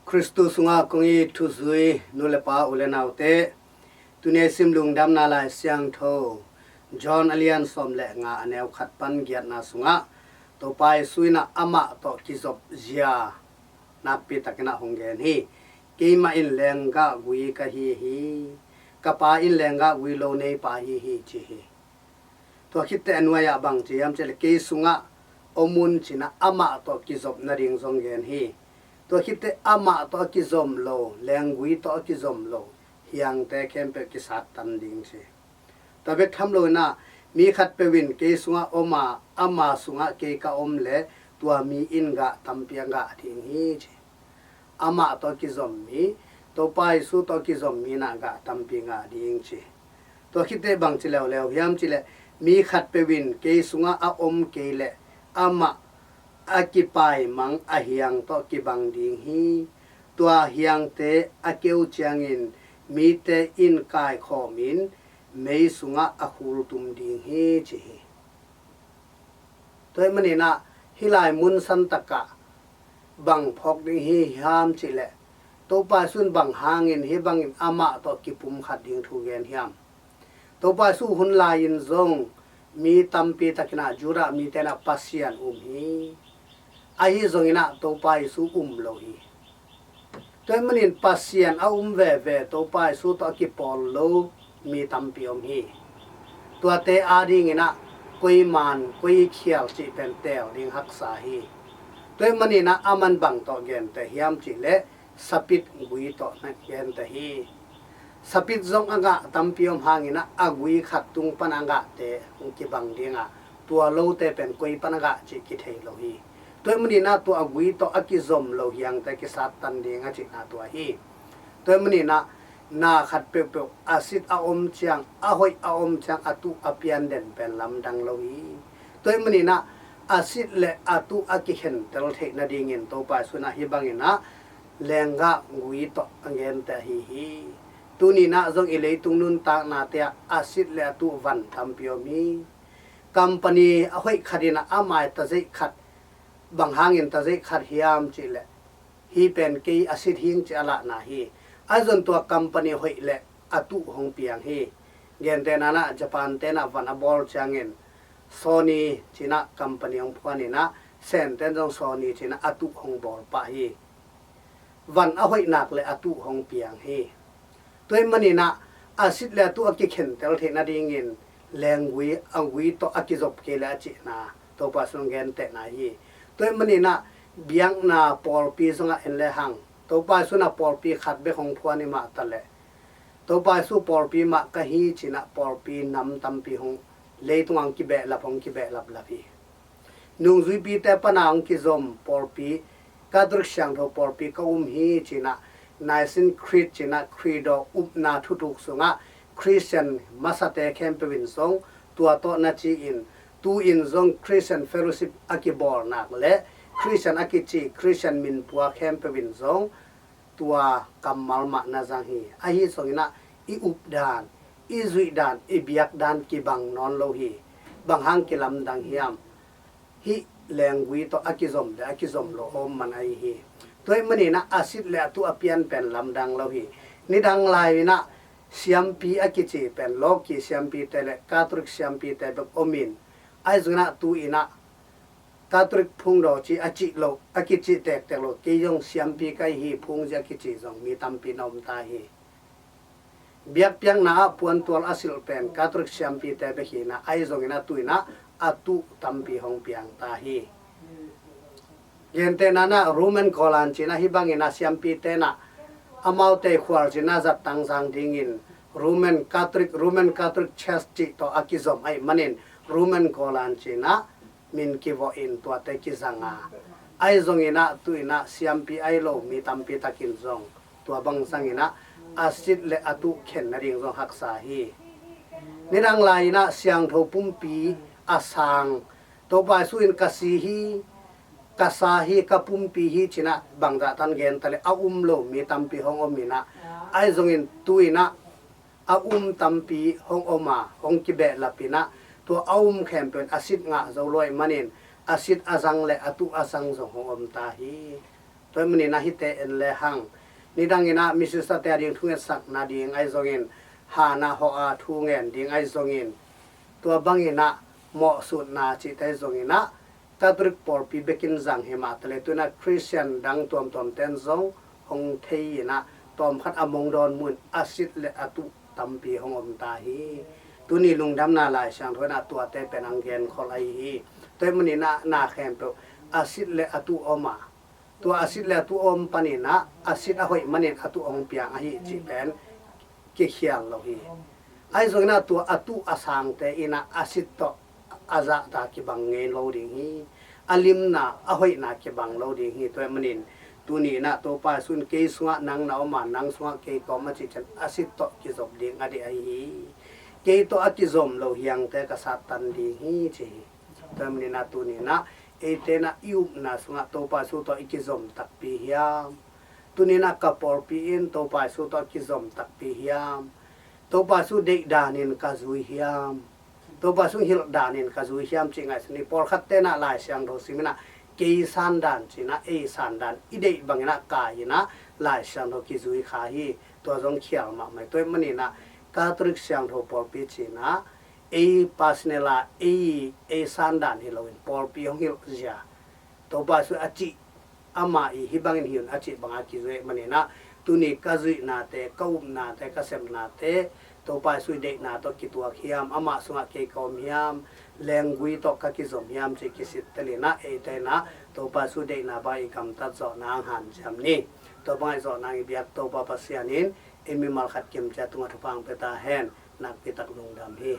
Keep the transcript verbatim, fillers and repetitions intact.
Khristu sungah kong it thuzui nu le pa, u le naute, tuni a i sim Lungdamna Lai Siangtho John a lian sawm le nga, a neu khat pan giatna sungah Topa Jesu in ah amah tawh kizop zia nakpi takin ah hong gen hi. Keimah in lenggah gui ka hi hi. Ka Pa in lenggah gui lo neipa hi hi, ci hi. Tua khitteh a nuai-ah bang ci hiam cih leh, kei sungah om un, ci-in ah amah tawh kizop nading zong gen hi. Tua khitteh amah tawh a kizom lo, lenggui tawh a kizom lo hiangte khempeuh kisattan ding, ci. Tua bek tham lo-in ah, mi khatpeuh in kei sungah om a, ama sungah kei ka om leh, tua mi in gah tampi a ngah ding hi, ci. Amah tawh a kizom mi, Topa Jesu tawh a kizom mi in ah gah tampi ngah ding, ci. Tua khitteh bang ci leuleu hiam cih leh, mi khatpeuh in kei sungah a om kei leh, amah a kipaimang a hiang tawh kibang ding hi. Tua hiangte a keu ciangin mite in kaikhawmin mei sungah a khultum ding hi, ci hi. Tua ahih manin ah, hih lai mun santak ah bang phawk ding hi hiam cih leh, Topa Jesu in bang hangin hih bangin amah tawh kipumkhat ding thu gen hiam? Topa Jesu hun lai-in zong mi tampi takin ah Judah mite in ah Pasian um hi. Ahi zongin ah Topa Jesu um lo hi. Tua ahih manin Pasian a um veve, Topa Jesu tawh a kipawl lo mi tampi om hi. Tuate adingin ah koi man, koi khial cih pen teel ding haksa hi. Tua ahih manin ah aman bang tawh genteh hiam cih leh, sapit gui tawh na genteh hi. Sapit zong a ngah tampi om hangin ah, a gui khat tung pan a ngahte hong kibang ding a, tua lote pen koi pan a ngah cih kithei lo hi. Tua ahih manin ah tua a gui tawh a kizom lo hiangte kisattan ding a cihna tua hi. Tua ahih manin ah na khat peuhpeuh a sit a om ciang, a hoih a om ciang, a tuh a pian den pen lamdang lo hi. Tua ahih manin ah a sit le a tuh a kikhentel theih nadingin Topa Jesu in ah hih bangin ah lenggah gui tawh a genteh ahi hi. Tuni in ah zong i leitung nuntaknate ah a sit le a tuh van tampi om hi. Company a hoih khat in ah a mai tazeih khat, bang hangin tazeih khat hiam cih leh, hih pen kei a sit hing ci a lahna hi. Ahi zong tua company hoih le a tuh hong piang hi. Gentehna in ah Japan-te in ah van a bawl ciangin Sony ci-in ah company hong phuan in ah, Sen-te in zong Sony ci-in ah a tuh hong bawl pah hi. Van a hoih nak le a tuh hong piang hi. Tua ahih manin ah a sit le a tuh a kikhentel theih nadingin lenggui, a gui tawh a kizop kei le a cihna Topa Jesu in gentehna hi. Tua ahih manin ah biakna pawlpi zongah en le hang, Topa Jesu in ah pawlpi khat bek hong phuan hi mah ta leh, Topa Jesu pawlpi mah ka hi ci-in ah pawlpi nam tampi hong, leitungah hong kibehlap, hong kibehlaplap hi. Nungzuipite pan a hong kizom pawlpi, Catholic siangtho pawlpi ka um hi ci-in ah, Nicene Creed ci-in ah, Credo upna thutuk sungah Christian masate khempeuh in zong tua tawh na ci-in, tu-in zong Christian Fellowship a kibawl nak le Christian a kici, Christian minpua khempeuh in zong tua kammal mah na zang hi. Ahi zongin ah i updan, i zuihdan, i biakdan kibang nawn lo hi. Bang hang kilamdang hiam? Hih lenggui tawh a kizom le a kizom lo om man ahi hi. Tua ahih manin ah a sit le a tuh a pian pen lamdang lo hi. Nidang lai-in ah siampi a kici pen lawki siampite le Catholic siampite bek om in, ahi zongin ah tu-in ah Catholic phungdaw ci a cih loh, a kicih tektek loh, kei zong siampi ka hi hi, phungzi a kici zong mi tampi na om ta hi. Biakpiakna ah puantual a silh pen Catholic siampite bek hi-in ah, ahi zongin ah tu-in ah a tuh tampi hong piang ta hi. Gentehna in ah Roman Golan ci-in ah hih bangin ah siampite in ah amaute khualzin ah zat tangzang dingin Roman Catholic, Roman Catholic Church cih tawh a kizom ahih manin Roman Golan ci-in ah min kivawh in tuate kizang a, ahi zongin ah tu-in ah siampi ahi lo mi tampi takin zong tua bang zangin ah a sit le a tuh khen nading zong haksa hi. Nidang lai-in ah siangtho pumpi a sang, Topa Jesu in ka si hi, ka sa hi, ka pumpi hi ci-in ah bangzah tan gen ta leh a um lo mi tampi hong om in ah, ahi zongin tu-in ah a um tampi hong om a, hong kibehlap in ah, tua a um khempeuh in a sit ngah zo lo ahih manin a sit a zang le a tuh a zang zong hong om ta hi. Tua ahih manin ah hihte en lehang, nidang in ah misisate a ding thungetsak nading ahi zongin, han ah hawh a thu ngen ding ahi zongin, tua bangin ah mawhsutna cihte zongin ah Catholic pawlpi bekin zang hi mah taleh, tu-in ah Khristian dang tuamtuamte in zong hong thei in ah, tawmkhat a mong dawn mun a sit le a tuh tampi hong om ta hi. Tuni lungdamna Lai Siangtho in ah tuate pen hong genkhol ahi hi. Tua ahih manin ah na khempeuh a sit le a tuh om a, tua a sit le a tuh om panin ah a sit a hoih manin a tuh hong piang ahi cih pen kikhial lo hi. Ahi zongin ah tua a tuh a sangte in ah a sit tawh a zahta kibang ngei lo ding hi. A limna, a hoihna kibang lo ding hi. Tua ahih manin tuni in ah Topa Jesu in kei sungah nang na om a, nang sungah kei ka om a cih ciang a sit tawh kizop ding a deih ahi hi. Kei tawh a kizom lo hiangte ka sattan ding hi ci hi. Tua ahih manin ah tuni in ah eite in ah i upna sungah Topa Jesu tawh i kizom takpi hiam? Tuni in ah ka pawlpi in Topa Jesu tawh a kizom takpi hiam? Topa Jesu deih danin ka zui hiam? Topa Jesu hilh danin ka zui hiam cih ngaihsun ni. Pawlkhatte in ah Lai Siangtho sim in ah kei sandan ci in ah ei sandan i deih bangin ah kai in ah Lai Siangtho kizui kha hi. Tua zong khial mahmah hi. Tua ahih manin ah Catholic Siangtho pawlpi ci in ah ei personal a ei, ei sandan hi loin pawlpi hong hilh zia, Topa Jesu a cih, amah i hih bangin hi un a cih banga kizui ahih manin ah tuni ka zuihnate, ka upnate, ka sepnate Topa Jesu i deihna tawh kituak hiam? Amah sungah kei ka om hiam? Lenggui tawh ka kizom hiam cih kisittel in ah eite in ah Topa Jesu deihna bang i gamtat zawh nang hanciam ni. Tua bangah i zawh nang i biak Topa Pasian in ei mimal khat kim ciat tungah thupha hong pia ta hen. Nakpi tak lungdam hi.